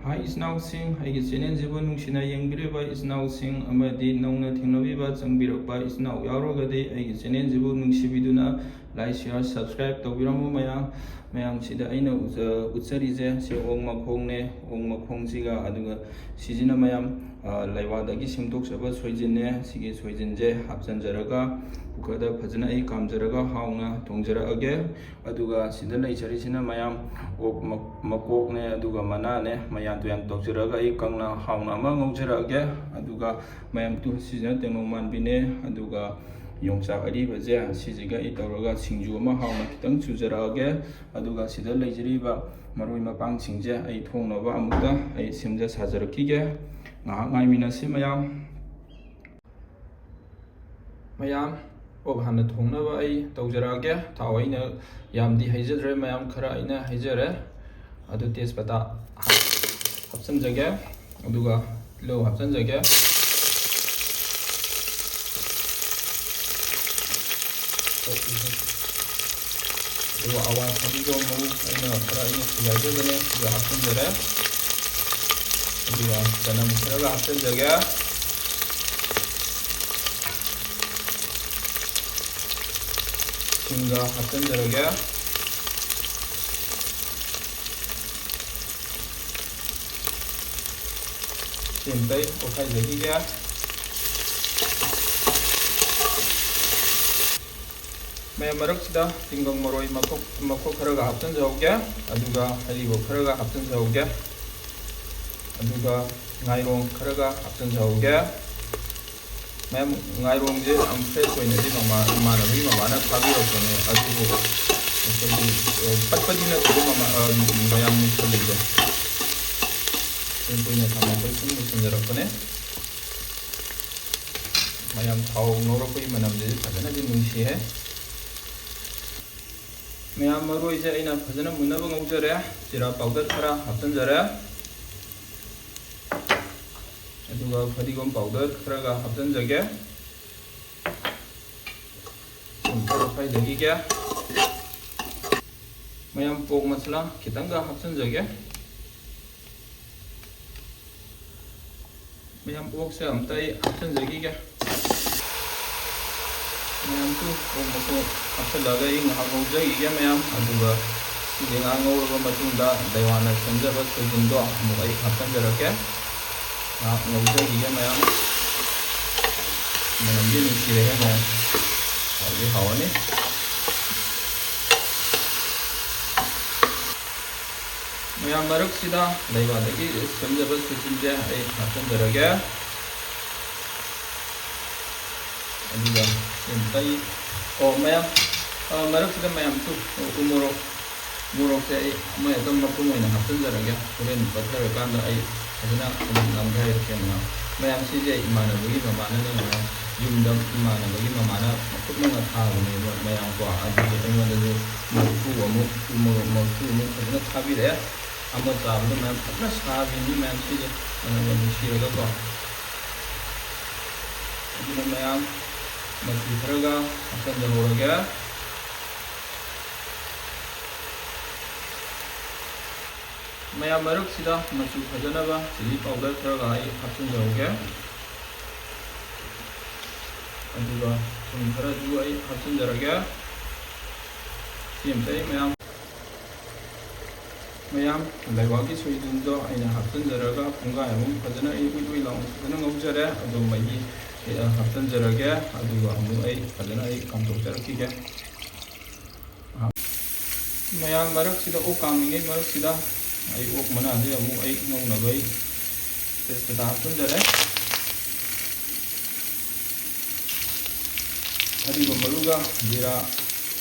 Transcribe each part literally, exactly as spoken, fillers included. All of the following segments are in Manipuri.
ꯍꯥꯏ ꯏꯆꯤꯟ ꯏꯅꯥꯎꯁꯤꯡ, ꯑꯩꯒꯤ ꯆꯦꯅꯦꯜꯁꯤꯕꯨ ꯅꯨꯡꯁꯤꯅ ꯌꯦꯡꯕꯤꯔꯤꯕ ꯏꯆꯤꯟ ꯏꯅꯥꯎꯁꯤꯡ ꯑꯃꯗꯤ ꯅꯧꯅ ꯊꯦꯡꯅꯕꯤꯕ ꯆꯪꯕꯤꯔꯛꯄ ꯏꯆꯤꯟ ꯏꯅꯥꯎ ꯌꯥꯎꯔꯒꯗꯤ ꯑꯩꯒꯤ ꯆꯦꯅꯦꯜꯁꯤꯕꯨ ꯅꯨꯡꯁꯤꯕꯤꯗꯨꯅ like, share, subscribe ꯇꯧꯕꯤꯔꯝꯃꯨ ꯃꯌꯥꯝ꯫ ꯃꯌꯥꯝꯁꯤꯗ ꯑꯩꯅ ꯎꯖ-, ꯎꯠꯆꯔꯤꯁꯦ ꯁꯤ ꯑꯣꯛ ꯃꯈꯣꯡꯅꯦ꯫ ꯑꯣꯛ ꯃꯈꯣꯡꯁꯤꯒ, ꯑꯗꯨꯒ ꯁꯤꯁꯤꯅ ꯃꯌꯥꯝ, ꯑ, ꯂꯩꯋꯥꯗꯒꯤ ꯁꯦꯝꯗꯣꯛꯆꯕ ꯁꯣꯏꯖꯤꯟꯅꯦ꯫ ꯁꯤꯒꯤ ꯁꯣꯏꯖꯤꯟꯁꯦ ꯍꯥꯞꯆꯤꯟꯖꯔꯒ ꯀꯨꯀꯔꯗ ꯐꯖꯅ ꯑꯩ ꯀꯥꯝꯖꯔꯒ ꯍꯥꯎꯅ ꯊꯣꯡꯖꯔꯛꯑꯒꯦ꯫ ꯑꯗꯨꯒ ꯁꯤꯗ ꯂꯩꯖꯔꯤꯁꯤꯅ ꯃꯌꯥꯝ ꯑꯣꯛ ꯃ-, ꯃꯀꯣꯛꯅꯦ, ꯑꯗꯨꯒ ꯃꯅꯥꯅꯦ, ꯃꯌꯥꯟ ꯇꯨꯌꯥꯟ ꯇꯧꯖꯔꯒ ꯑꯩ ꯀꯪꯅ ꯍꯥꯎꯅ ꯑꯃ ꯉꯧꯖꯔꯛꯑꯒꯦ꯫ ꯑꯗꯨꯒ ꯃꯌꯥꯝ ꯇꯨ-, ꯁꯤꯁꯤꯅ ꯇꯦꯡꯅꯧ ꯃꯥꯟꯕꯤꯅꯦ, ꯑꯗꯨꯒ ꯌꯣꯡꯆꯥꯛ ꯑꯔꯤꯕꯁꯦ ꯁꯤꯁꯤꯒ ꯑꯩ ꯇꯧꯔꯒ ꯁꯤꯡꯖꯨ ꯑꯃ ꯍꯥꯎꯅ ꯈꯤꯇꯪ ꯁꯨꯖꯔꯛꯑꯒꯦ꯫ ꯑꯗꯨꯒ ꯁꯤꯗ ꯂꯩꯖꯔꯤꯕ ꯃꯔꯣꯏ ꯃꯄꯥꯡꯁꯤꯡꯁꯦ ꯑꯩ ꯊꯣꯡꯅꯕ ꯑꯃꯨꯛꯇ ꯑꯩ ꯁꯦꯝꯖ ꯁꯥꯖꯔꯛꯈꯤꯒꯦ꯫ ꯉꯥꯏꯍꯥꯛ ꯉꯥꯏꯃꯤꯟꯅꯁꯤ ꯃꯌꯥꯝ꯫ ꯃꯌꯥꯝ, ꯑꯣꯛ ꯍꯥꯟꯅ ꯊꯣꯡꯅꯕ ꯑꯩ ꯇꯧꯖꯔꯛꯑꯒꯦ꯫ ꯊꯥꯎ ꯑꯩꯅ ꯌꯥꯝꯗꯤ ꯍꯩꯖꯗ꯭ꯔꯦ, ꯃꯌꯥꯝ, ꯈꯔ ꯑꯩꯅ ꯍꯩꯖꯔꯦ꯫ ꯑꯗꯨ ꯇꯦꯖꯄꯇꯥ ꯍꯥꯞꯆꯤꯟꯖꯒꯦ, ꯑꯗꯨꯒ ꯇꯤꯜꯍꯧ ꯍꯥꯞꯆꯤꯟꯖꯒꯦ꯫ ꯑꯗꯨꯒ ꯑꯋꯥ ꯐꯗꯤꯒꯣꯝ ꯃꯔꯨ ꯑꯩꯅ ꯈꯔ ꯑꯩꯅ ꯁꯨꯒꯥꯏꯖꯕꯅꯦ, ꯁꯤꯒ ꯍꯥꯞꯆꯤꯟꯖꯔꯦ꯫ ꯑꯗꯨꯒ ꯆꯅꯝ ꯈꯔꯒ ꯍꯥꯞꯆꯤꯟꯖꯒꯦ꯫ ꯁꯤꯡꯒ ꯍꯥꯞꯆꯤꯟꯖꯔꯒꯦ꯫ ꯁꯤ ꯑꯃꯇ ꯑꯩ ꯑꯣꯠꯈꯥꯏꯖꯈꯤꯒꯦ꯫ ꯃꯌꯥꯝ ꯃꯔꯛꯁꯤꯗ ꯇꯤꯡꯒꯪ ꯃꯔꯣꯏ ꯃꯀꯨꯞ, ꯃꯀꯨꯞ ꯈꯔꯒ ꯍꯥꯞꯆꯤꯟꯖꯍꯧꯒꯦ, ꯑꯗꯨꯒ ꯍꯔꯤꯕꯣꯞ ꯈꯔꯒ ꯍꯥꯞꯆꯤꯟꯖꯍꯧꯒꯦ, ꯑꯗꯨꯒ ꯉꯥꯏꯔꯣꯡ ꯈꯔꯒ ꯍꯥꯞꯆꯤꯟꯖꯍꯧꯒꯦ꯫ ꯃꯌꯥꯝ, ꯉꯥꯏꯔꯣꯡꯁꯦ ꯌꯥꯝ fresh ꯑꯣꯏꯅꯗꯤ ꯃꯃꯥ, ꯏꯃꯥꯟꯅꯕꯒꯤ ꯃꯃꯥꯅ ꯊꯥꯕꯤꯔꯛꯄꯅꯦ, ꯑꯗꯨꯕꯨ ꯑꯩꯈꯣꯏꯒꯤ, ꯑ, ꯄꯠꯄꯗꯤ ꯅꯠꯇꯦꯀꯣ ꯃꯃꯥ, ꯑ, ꯃꯌꯥꯝ ꯃꯨꯁꯜꯂꯤꯁꯦ꯫ ꯀꯨꯏꯅ ꯀꯨꯏꯅ ꯊꯝꯃꯛꯄꯩ ꯁꯨꯝ ꯃꯨꯁꯟꯖꯔꯛꯄꯅꯦ꯫ ꯃꯌꯥꯝ ꯊꯥꯎ ꯉꯧꯔꯛꯄꯒꯤ ꯃꯅꯝꯁꯤꯗꯤ ꯐꯖꯅꯗꯤ ꯅꯨꯡꯁꯤꯍꯦ꯫ ꯃꯌꯥꯝ ꯃꯔꯣꯏꯁꯦ ꯑꯩꯅ ꯐꯖꯅ ꯃꯨꯟꯅꯕ ꯉꯧꯖꯔꯦ꯫ ꯖꯤꯔꯥ powder ꯈꯔ ꯍꯥꯞꯆꯤꯟꯖꯔꯦ꯫ ꯑꯗꯨꯒ ꯐꯗꯤꯒꯣꯝ powder ꯈꯔꯒ ꯍꯥꯞꯆꯤꯟꯖꯒꯦ꯫ ꯁꯨꯝ ꯈꯔ ꯐꯩꯗꯈꯤꯒꯦ꯫ ꯃꯌꯥꯝ pork masala ꯈꯤꯇꯪꯒ ꯍꯥꯞꯆꯤꯟꯖꯒꯦ꯫ ꯃꯌꯥꯝ, ꯑꯣꯛꯁꯦ ꯑꯝꯇ ꯑꯩ ꯍꯥꯞꯆꯤꯟꯖꯈꯤꯒꯦ꯫ ꯃꯌꯥꯝꯁꯨ ꯑꯣꯛ ꯃꯈꯣꯡ ꯍꯥꯞꯆꯤꯜꯂꯒ ꯑꯩ ꯉꯥꯏꯍꯥꯛ ꯉꯧꯖꯈꯤꯒꯦ ꯃꯌꯥꯝ꯫ ꯑꯗꯨꯒ ꯁꯤꯁꯦ ꯉꯥꯏꯍꯥꯛ ꯉꯧꯔꯕ ꯃꯇꯨꯡꯗ ꯗꯩꯋꯥꯅ ꯁꯦꯝꯖꯕ ꯁꯣꯏꯕꯨꯝꯗꯣ ꯑꯃꯨꯛ ꯑꯩ ꯍꯥꯞꯆꯤꯟꯖꯔꯛꯀꯦ꯫ ꯉꯥꯏꯍꯥꯛ ꯉꯧꯖꯈꯤꯒꯦ ꯃꯌꯥꯝ꯫ ꯃꯅꯝꯗꯤ ꯅꯨꯡꯁꯤꯔꯦꯍꯦ ꯃꯌꯥꯝ꯫ ꯍꯥꯎꯗꯤ ꯍꯥꯎꯔꯅꯤ꯫ ꯃꯌꯥꯝ, ꯃꯔꯛꯁꯤꯗ ꯂꯩꯕꯥꯛꯇꯒꯤ ꯁꯦꯝꯖꯕ ꯁꯣꯏꯕꯨꯝꯁꯦ ꯑꯩ ꯍꯥꯞꯆꯤꯟꯖꯔꯒꯦ꯫ ꯑꯗꯨꯒ ꯁꯤ ꯑꯃꯨꯛꯇ ꯑꯩ, ꯑꯣ, ꯃꯌꯥꯝ, ꯑ, ꯃꯔꯛꯁꯤꯗ ꯃꯌꯥꯝꯁꯨ ꯎ ꯃꯣꯔꯣꯛ, ꯃꯣꯔꯣꯛꯁꯦ ꯑꯩ ꯑꯃ ꯍꯦꯛꯇ ꯃꯄꯨꯝ ꯑꯣꯏꯅ ꯍꯥꯞꯆꯤꯟꯖꯔꯒꯦ꯫ ꯍꯣꯔꯦꯟ ꯄꯠꯊꯔꯀꯥꯟꯗ ꯑꯩ ꯐꯖꯅ ꯑꯃꯨꯛ ꯅꯝꯈꯥꯏꯔꯛꯀꯦ ꯃꯌꯥꯝ꯫ ꯃꯌꯥꯝ, ꯁꯤꯁꯦ ꯏꯃꯥꯟꯅꯕꯒꯤ ꯃꯃꯥꯅꯅꯦ ꯃꯌꯥꯝ, ꯌꯨꯝꯗ ꯏꯃꯥꯟꯅꯕꯒꯤ ꯃꯃꯥꯅ ꯃꯈꯨꯠꯅꯒ ꯊꯥꯕꯅꯦꯕ ꯃꯌꯥꯝ ꯀꯣ꯫ ꯑꯗꯨꯒꯤ ꯑꯩꯉꯣꯟꯗꯁꯨ ꯃꯔꯐꯨ ꯑꯃꯨꯛ, ꯎ ꯃꯣꯔꯣꯛ ꯃꯔꯐꯨ ꯑꯃꯨꯛ ꯐꯖꯅ ꯊꯥꯕꯤꯔꯛꯑꯦ꯫ ꯑꯃ ꯆꯥꯕꯗ ꯃꯌꯥꯝ ꯐꯖꯅ ꯁꯥꯕꯤꯅꯤ ꯃꯌꯥꯝ ꯁꯤꯁꯦ, ꯃꯅꯝꯒ ꯅꯨꯡꯁꯤꯔꯒꯀꯣ꯫ ꯑꯗꯨꯅ ꯃꯌꯥꯝ ꯃꯆꯨ ꯈꯔꯒ ꯍꯥꯞꯆꯤꯟꯖꯍꯧꯔꯒꯦ꯫ ꯃꯌꯥꯝ, ꯃꯔꯛꯁꯤꯗ ꯃꯆꯨ ꯐꯖꯅꯕ ꯆꯤꯂꯤ ꯄꯥꯎꯗꯔ ꯈꯔꯒ ꯑꯩ ꯍꯥꯞꯆꯤꯟꯖꯍꯧꯒꯦ꯫ ꯑꯗꯨꯒ ꯊꯨꯝ ꯈꯔꯁꯨ ꯑꯩ ꯍꯥꯞꯆꯤꯟꯖꯔꯒꯦ꯫ ꯁꯤ ꯑꯃꯇ ꯑꯩ ꯃꯌꯥꯝ, ꯃꯌꯥꯝ, ꯂꯩꯕꯥꯛꯀꯤ ꯁꯣꯏꯕꯨꯝꯗꯣ ꯑꯩꯅ ꯍꯥꯞꯆꯤꯟꯖꯔꯒ ꯄꯨꯡꯈꯥꯏꯃꯨꯛ ꯐꯖꯅ ꯑꯩ ꯎꯏ ꯎꯏ ꯂꯥꯎꯅ ꯐꯖꯅ ꯉꯧꯖꯔꯦ꯫ ꯑꯗꯣ ꯃꯍꯤ, ꯑ, ꯍꯥꯞꯆꯤꯟꯖꯔꯒꯦ꯫ ꯑꯗꯨꯒ ꯑꯃꯨꯛ ꯑꯩ ꯐꯖꯅ ꯑꯩ ꯀꯥꯝꯊꯣꯛꯆꯔꯛꯈꯤꯒꯦ꯫ ꯃꯌꯥꯝ, ꯃꯔꯛꯁꯤꯗ ꯑꯣꯛ ꯀꯥꯝꯂꯤꯉꯩ ꯃꯔꯛꯁꯤꯗ ꯑꯩ ꯑꯣꯛ ꯃꯅꯥꯁꯦ ꯑꯃꯨꯛ ꯑꯩ ꯉꯧꯅꯕ ꯑꯩ ꯇꯦꯖꯄꯇꯥ ꯍꯥꯞꯆꯤꯟꯖꯔꯦ꯫ ꯑꯔꯤꯕ ꯃꯔꯨꯒ ꯖꯤꯔꯥ,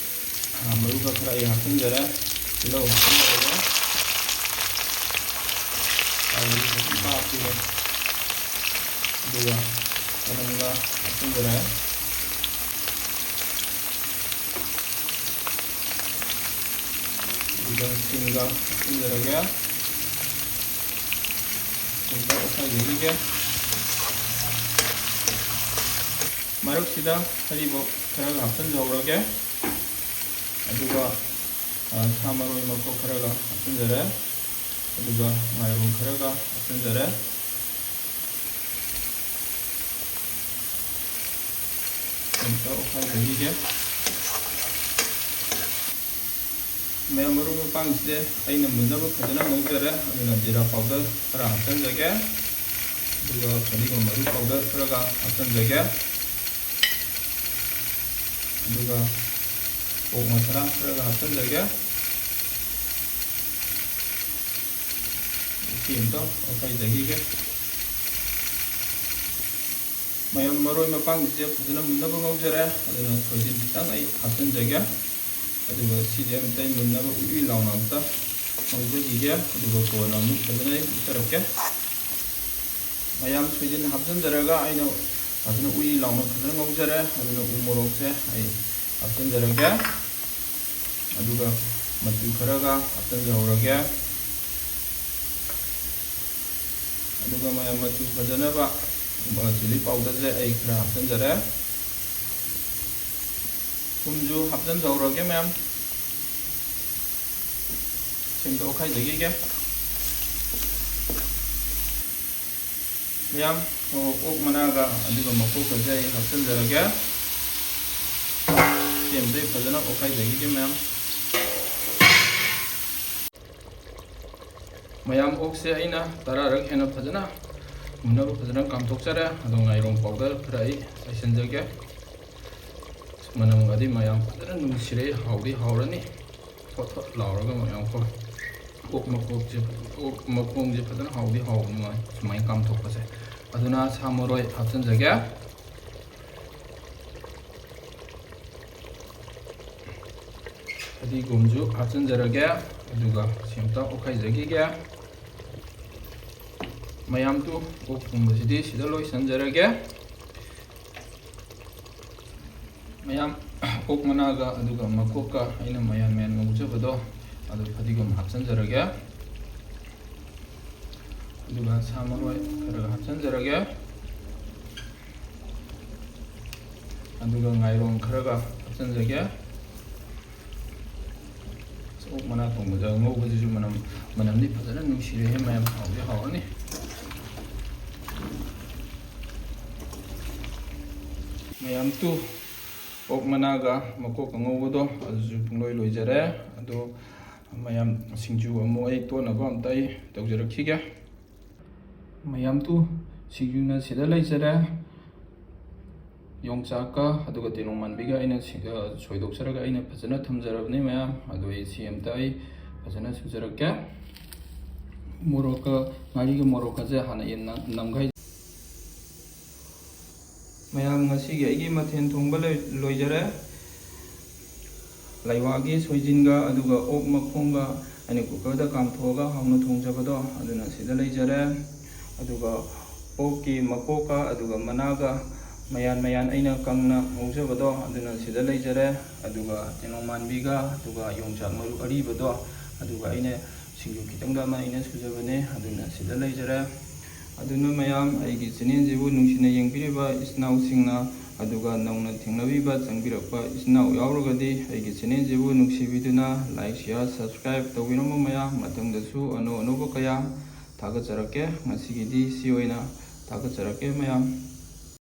ꯑ, ꯃꯔꯨꯒ ꯈꯔ ꯑꯩ ꯍꯥꯞꯆꯤꯟꯖꯔꯦ꯫ ꯇꯤꯜꯍꯧ ꯍꯥꯞꯆꯤꯟꯖꯔꯒ ꯊꯥꯎꯁꯤ ꯐꯖꯅ ꯀꯥꯞꯄꯤꯔꯦ꯫ ꯑꯗꯨꯒ ꯆꯅꯝꯒ ꯍꯥꯞꯆꯤꯟꯖꯔꯦ꯫ ꯑꯗꯨꯒ ꯁꯤꯡꯒ ꯍꯥꯞꯆꯤꯟꯖꯔꯒꯦ꯫ ꯁꯤꯡꯒ ꯑꯣꯠꯈꯥꯏꯖꯈꯤꯒꯦ꯫ ꯃꯔꯛꯁꯤꯗ ꯍꯔꯤꯕꯣꯞ ꯈꯔꯒ ꯍꯥꯞꯆꯤꯟꯖꯍꯧꯔꯒꯦ꯫ ꯑꯗꯨꯒ, ꯑ, ꯁꯥ ꯃꯔꯣꯏ ꯃꯀꯨꯞ ꯈꯔꯒ ꯍꯥꯞꯆꯤꯟꯖꯔꯦ꯫ ꯑꯗꯨꯒ ꯉꯥꯏꯔꯨꯝ ꯈꯔꯒ ꯍꯥꯞꯆꯤꯟꯖꯔꯦ꯫ ꯑꯝꯇ ꯑꯣꯠꯈꯥꯏꯖꯈꯤꯒꯦ꯫ ꯃꯌꯥꯝ, ꯃꯔꯣꯏ ꯃꯄꯥꯡꯁꯤꯗꯤ ꯑꯩꯅ ꯃꯨꯟꯅꯕ ꯐꯖꯅ ꯉꯧꯖꯔꯦ, ꯑꯗꯨꯅ ꯖꯤꯔꯥ powder ꯈꯔ ꯍꯥꯞꯆꯤꯟꯖꯒꯦ, ꯑꯗꯨꯒ ꯐꯗꯤꯒꯣꯝ ꯃꯔꯨ powder ꯈꯔꯒ ꯍꯥꯞꯆꯤꯟꯖꯒꯦ, ꯑꯗꯨꯒ pork ꯃꯁꯥꯂꯥ ꯈꯔꯒ ꯍꯥꯞꯆꯤꯟꯖꯒꯦ꯫ ꯁꯤ ꯑꯝꯇ ꯑꯣꯠꯈꯥꯏꯖꯈꯤꯒꯦ꯫ ꯃꯌꯥꯝ, ꯃꯔꯣꯏ ꯃꯄꯥꯡꯁꯤꯁꯦ ꯐꯖꯅ ꯃꯨꯟꯅꯕ ꯉꯧꯖꯔꯦ, ꯑꯗꯨꯅ ꯁꯣꯏꯖꯤꯟ ꯈꯤꯇꯪ ꯑꯩ ꯍꯥꯞꯆꯤꯟꯖꯒꯦ꯫ ꯑꯗꯨꯒ ꯁꯤꯁꯦ ꯑꯝꯇ ꯃꯨꯟꯅꯕ ꯎꯏ ꯎꯏ ꯂꯥꯎꯅ ꯑꯝꯇ ꯉꯧꯖꯈꯤꯒꯦ, ꯑꯗꯨꯒ ꯀꯣꯟꯅ ꯑꯃꯨꯛ ꯐꯖꯅ ꯑꯩ ꯎꯠꯆꯔꯛꯀꯦ꯫ ꯃꯌꯥꯝ, ꯁꯣꯏꯖꯤꯟ ꯍꯥꯞꯆꯤꯟꯖꯔꯒ ꯑꯩꯅ ꯐꯖꯅ ꯎꯏ ꯂꯥꯎꯅ ꯐꯖꯅ ꯉꯧꯖꯔꯦ꯫ ꯑꯗꯨꯅ ꯎ ꯃꯣꯔꯣꯛꯁꯦ ꯑꯩ ꯍꯥꯞꯆꯤꯟꯖꯔꯒꯦ, ꯑꯗꯨꯒ ꯃꯆꯨ ꯈꯔꯒ ꯍꯥꯞꯆꯤꯟꯖꯍꯧꯔꯒꯦ꯫ ꯑꯗꯨꯒ ꯃꯌꯥꯝ, ꯃꯆꯨ ꯐꯖꯅꯕ chilli powderꯁꯦ ꯑꯩ ꯈꯔ ꯍꯥꯞꯆꯤꯟꯖꯔꯦ꯫ ꯊꯨꯝꯁꯨ ꯍꯥꯞꯆꯤꯟꯖꯍꯧꯔꯒꯦ ꯃꯌꯥꯝ꯫ ꯁꯤꯝꯇ ꯑꯣꯠꯈꯥꯏꯖꯈꯤꯒꯦ꯫ ꯃꯌꯥꯝ, ꯑꯣꯛ ꯃꯅꯥꯒ ꯑꯗꯨꯒ ꯃꯀꯣꯛꯀꯁꯦ ꯑꯩ ꯍꯥꯞꯆꯤꯟꯖꯔꯒꯦ꯫ ꯁꯤꯝꯇ ꯐꯖꯅ ꯑꯣꯠꯈꯥꯏꯖꯈꯤꯒꯦ ꯃꯌꯥꯝ꯫ ꯃꯌꯥꯝ, ꯑꯣꯛꯁꯦ ꯑꯩꯅ ꯇꯔꯥꯔꯛ ꯍꯦꯟꯅ ꯐꯖꯅ ꯃꯨꯟꯅꯕ ꯐꯖꯅ ꯀꯥꯝꯊꯣꯛꯆꯔꯦ꯫ ꯑꯗꯣ ꯉꯥꯏꯔꯣꯡ powder ꯈꯔ ꯑꯩ ꯆꯥꯏꯁꯤꯟꯖꯒꯦ꯫ ꯃꯅꯝꯒꯗꯤ ꯃꯌꯥꯝ ꯐꯖꯅ ꯅꯨꯡꯁꯤꯔꯦ, ꯍꯥꯎꯗꯤ ꯍꯥꯎꯔꯅꯤ꯫ ꯊꯣꯠ ꯊꯣꯠ ꯂꯥꯎꯔꯒ ꯃꯌꯥꯝ ꯀꯣ꯫ ꯑꯣꯛ ꯃꯀꯣꯛꯁꯦ, ꯑꯣꯛ ꯃꯈꯣꯡꯁꯦ ꯐꯖꯅ ꯍꯥꯎꯗꯤ ꯍꯥꯎꯕꯅꯤ ꯃꯥ ꯁꯨꯃꯥꯏꯅ ꯀꯥꯝꯊꯣꯛꯄꯁꯦ꯫ ꯑꯗꯨꯅ ꯁꯥ ꯃꯔꯣꯏ ꯍꯥꯞꯆꯤꯟꯖꯒꯦ꯫ ꯐꯗꯤꯒꯣꯝꯁꯨ ꯍꯥꯞꯆꯤꯟꯖꯔꯒꯦ, ꯑꯗꯨꯒ ꯁꯤ ꯑꯝꯇ ꯑꯣꯠꯈꯥꯏꯖꯈꯤꯒꯦ꯫ ꯃꯌꯥꯝꯗꯨ ꯑꯣꯛ ꯊꯣꯡꯕꯁꯤꯗꯤ ꯁꯤꯗ ꯂꯣꯏꯁꯤꯟꯖꯔꯒꯦ꯫ ꯃꯌꯥꯝ, ꯑꯣꯛ ꯃꯅꯥꯒ ꯑꯗꯨꯒ ꯃꯀꯣꯛꯀ ꯑꯩꯅ ꯃꯌꯥꯟ ꯃꯌꯥꯟ ꯉꯧꯖꯕꯗꯣ, ꯑꯗꯨ ꯐꯗꯤꯒꯣꯝ ꯍꯥꯞꯆꯤꯟꯖꯔꯒꯦ꯫ ꯑꯗꯨꯒ ꯁꯥ ꯃꯔꯣꯏ ꯈꯔꯒ ꯍꯥꯞꯆꯤꯟꯖꯔꯒꯦ꯫ ꯑꯗꯨꯒ ꯉꯥꯏꯔꯣꯡ ꯈꯔꯒ ꯍꯥꯞꯆꯤꯟꯖꯒꯦ꯫ ꯑꯣꯛ ꯃꯅꯥ ꯊꯣꯡꯕꯗ ꯉꯧꯕꯁꯤꯁꯨ ꯃꯅꯝ, ꯃꯅꯝꯗꯤ ꯐꯖꯅ ꯅꯨꯡꯁꯤꯔꯦꯍꯦ ꯃꯌꯥꯝ, ꯍꯥꯎꯗꯤ ꯍꯥꯎꯔꯅꯤ꯫ ꯃꯌꯥꯝ ꯇꯨ ꯑꯣꯛ ꯃꯅꯥꯒ ꯃꯀꯣꯛ ꯑꯉꯧꯕꯗꯣ ꯑꯗꯨꯁꯨ ꯄꯨꯡꯂꯣꯏ ꯂꯣꯏꯖꯔꯦ꯫ ꯑꯗꯣ ꯃꯌꯥꯝ, ꯁꯤꯡꯖꯨ ꯑꯃꯨꯛ ꯑꯩ ꯇꯣꯠꯅꯕ ꯑꯝꯇ ꯑꯩ ꯇꯧꯖꯔꯛꯈꯤꯒꯦ꯫ ꯃꯌꯥꯝ ꯇꯨ ꯁꯤꯡꯖꯨꯅ ꯁꯤꯗ ꯂꯩꯖꯔꯦ꯫ ꯌꯣꯡꯆꯥꯛꯀ ꯑꯗꯨꯒ ꯇꯦꯅꯧ ꯃꯥꯟꯕꯤꯒ ꯑꯩꯅ ꯁꯤ-, ꯑ, ꯁꯣꯏꯗꯣꯛꯆꯔꯒ ꯑꯩꯅ ꯐꯖꯅ ꯊꯝꯖꯔꯕꯅꯤ ꯃꯌꯥꯝ꯫ ꯑꯗꯣ ꯑꯩ ꯁꯤ ꯑꯝꯇ ꯑꯩ ꯐꯖꯅ ꯁꯨꯖꯔꯛꯀꯦ꯫ ꯃꯣꯔꯣꯛꯀ, ꯉꯥꯔꯤꯒ ꯃꯣꯔꯣꯛꯀꯁꯦ ꯍꯥꯟꯅ ꯌꯦꯟ ꯅꯝ-, ꯅꯝꯈꯥꯏ꯫ ꯃꯌꯥꯝ, ꯉꯁꯤꯒꯤ ꯑꯩꯒꯤ ꯃꯊꯦꯜ ꯊꯣꯡꯕ ꯂꯣꯏ-, ꯂꯣꯏꯖꯔꯦ꯫ ꯂꯩꯋꯥꯒꯤ ꯁꯣꯏꯖꯤꯟꯒ ꯑꯗꯨꯒ ꯑꯣꯛ ꯃꯈꯣꯡꯒ ꯑꯩꯅ ꯀꯨꯀꯔꯗ ꯀꯥꯝꯊꯣꯛꯑꯒ ꯍꯥꯎꯅ ꯊꯣꯡꯖꯕꯗꯣ ꯑꯗꯨꯅ ꯁꯤꯗ ꯂꯩꯖꯔꯦ꯫ ꯑꯗꯨꯒ ꯑꯣꯛꯀꯤ ꯃꯀꯣꯛꯀ ꯑꯗꯨꯒ ꯃꯅꯥꯒ ꯃꯌꯥꯟ ꯃꯌꯥꯟ ꯑꯩꯅ ꯀꯪꯅ ꯉꯧꯖꯕꯗꯣ ꯑꯗꯨꯅ ꯁꯤꯗ ꯂꯩꯖꯔꯦ꯫ ꯑꯗꯨꯒ ꯇꯦꯅꯧ ꯃꯥꯟꯕꯤꯒ ꯑꯗꯨꯒ ꯌꯣꯡꯆꯥꯛ ꯃꯔꯨ ꯑꯔꯤꯕꯗꯣ ꯑꯗꯨꯒ ꯑꯩꯅ ꯁꯤꯡꯖꯨ ꯈꯤꯇꯪꯗ ꯑꯃ ꯑꯩꯅ ꯁꯨꯖꯕꯅꯦ ꯑꯗꯨꯅ ꯁꯤꯗ ꯂꯩꯖꯔꯦ꯫ ꯑꯗꯨꯅ ꯃꯌꯥꯝ, ꯑꯩꯒꯤ ꯆꯦꯅꯦꯜꯁꯤꯕꯨ ꯅꯨꯡꯁꯤꯅ ꯌꯦꯡꯕꯤꯔꯤꯕ ꯏꯆꯤꯟ ꯏꯅꯥꯎꯁꯤꯡꯅ ꯑꯗꯨꯒ ꯅꯧꯅ ꯊꯦꯡꯅꯕꯤꯕ ꯆꯪꯕꯤꯔꯛꯄ ꯏꯆꯤꯟ ꯏꯅꯥꯎ ꯌꯥꯎꯔꯒꯗꯤ ꯑꯩꯒꯤ ꯆꯦꯅꯦꯜꯁꯤꯕꯨ ꯅꯨꯡꯁꯤꯕꯤꯗꯨꯅ like, share, subscribe ꯇꯧꯕꯤꯔꯝꯃꯨ ꯃꯌꯥꯝ꯫ ꯃꯊꯪꯗꯁꯨ ꯑꯅꯧ ꯑꯅꯧꯕ ꯀꯌꯥ ꯊꯥꯒꯠꯆꯔꯛꯀꯦ꯫ ꯉꯁꯤꯒꯤꯗꯤ ꯁꯤ ꯑꯣꯏꯅ ꯊꯥꯒꯠꯆꯔꯛꯀꯦ ꯃꯌꯥꯝ꯫